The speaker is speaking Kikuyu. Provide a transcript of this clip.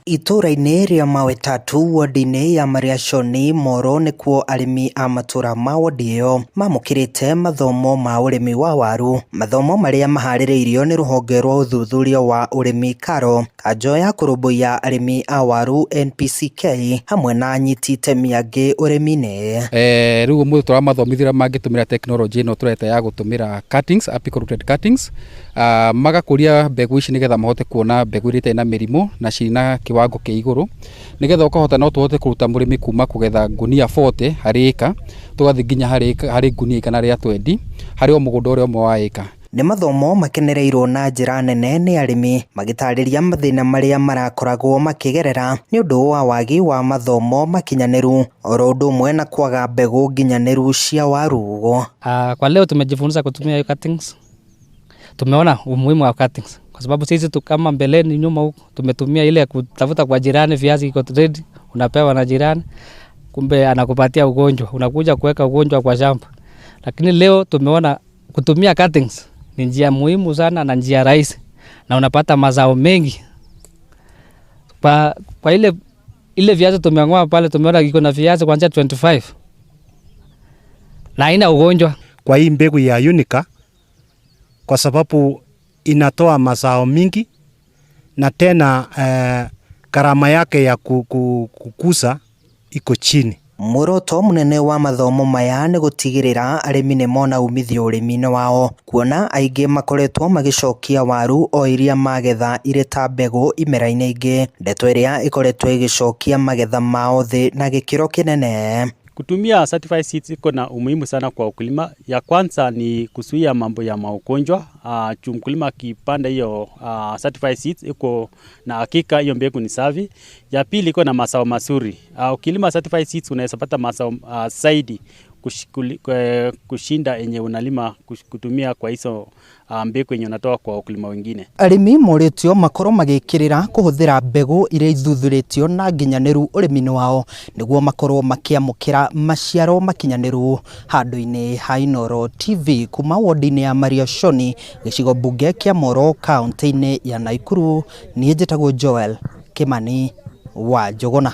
Itũra-inĩ rĩa Mawe Tatu wodi-inĩ ya Mariashoni Moro nĩkuo arĩmi a matũra ma wodi ĩyo mamũkĩrĩte mathomo ma ũrĩmi wa waru, mathomo marĩa maharĩrĩirio nĩ rũhonge rwa ũthuthuria wa ũrĩmi KALRO, kanjo ya kũrũmbũiya arĩmi a waru NPCK hamwe na anyiti itemi angĩ ũrĩmi-inĩ. Rĩu ũmũthĩ tũramathomithia ũrĩa mangĩtũmĩra tekinoronjĩ ĩno tũreta ya gũtũmĩra cuttings, apical rooted cuttings, magakũria mbegũ ici nĩgetha mahote kuona mbegũ iria itarĩ na mĩrimũ na ciĩna kĩwango kĩa igũrũ, nĩgetha ũkahota no tũhote kũruta mũrĩmi kuma kũgetha ngunia 40 harĩ ĩka tũgathiĩ nginya harĩ ngunia 120 harĩ o mũgũnda ũrĩa ũmwe wa ĩka. Nĩ mathomo makenereirwo na njĩra nene nĩ arĩmi magĩtarĩria mathĩna marĩa marakoragwo makĩgerera nĩ ũndũ wa wagi wa mathomo makinyanĩru oro ũndũ ũmwe na kwaga mbegũ nginyanĩru cia waru. Kwa leo tumejifunza kutumia hiyo cuttings. Tumeona umuhimu wa cuttings kwa sababu sisi tu kama mbeleni nyuma huko tumetumia ile ya kutafuta kwa jirani, viazi iko ready, unapewa na jirani, kumbe anakupatia ugonjwa, unakuja kuweka ugonjwa kwa shamba. Lakini leo tumeona kutumia cuttings ni njia muhimu sana na njia rahisi, na unapata mazao mengi. Kwa ile viazi tumeng'oa pale, tumeona iko na viazi kuanzia 25 na haina ugonjwa. Kwa hii mbegu ya Unica, kwa sababu inatoa mazao mingi na tena gharama yake ya kukuza iko chini. Muoroto mũnene wa mathomo maya nĩ gũtigĩrĩra arĩmi nĩ mona umithio ũrĩmi-inĩ wao, kuona aingĩ makoretwo magĩcokia waru o iria magetha irĩ ta mbegũ imera-inĩ ingĩ, ndeto ĩrĩa ĩkoretwo ĩgĩcokia magetha mao thĩ na gĩkĩro kĩnene. Kutumia certified seeds iko na umuhimu sana kwa ukulima. Ya kwanza ni kuzuia mambo ya magonjwa. Mkulima akipanda hiyo certified seeds iko na hakika hiyo mbegu ni safi. Ya pili iko na mazao mazuri. Ukilima certified seeds unaweza pata mazao zaidi kushinda yenye unalima kutumia kwa hizo mbegu yenye unatoa kwa wakulima wengine. Arĩmi morĩtio makorwo magĩkĩrĩra kũhũthĩra mbegũ iria ithuthurĩtio na nginyanĩru ũrĩmi-inĩ wao nĩguo makorwo makĩamũkĩra maciaro makinyanĩru. Handũ-inĩ ha Inooro TV kuma wodi-inĩ ya Mariashoni gĩcigo mbunge kĩa Moro kaunti-inĩ ya Nakuru, niĩ njĩtagwo Joel Kimani wa Njũgũna.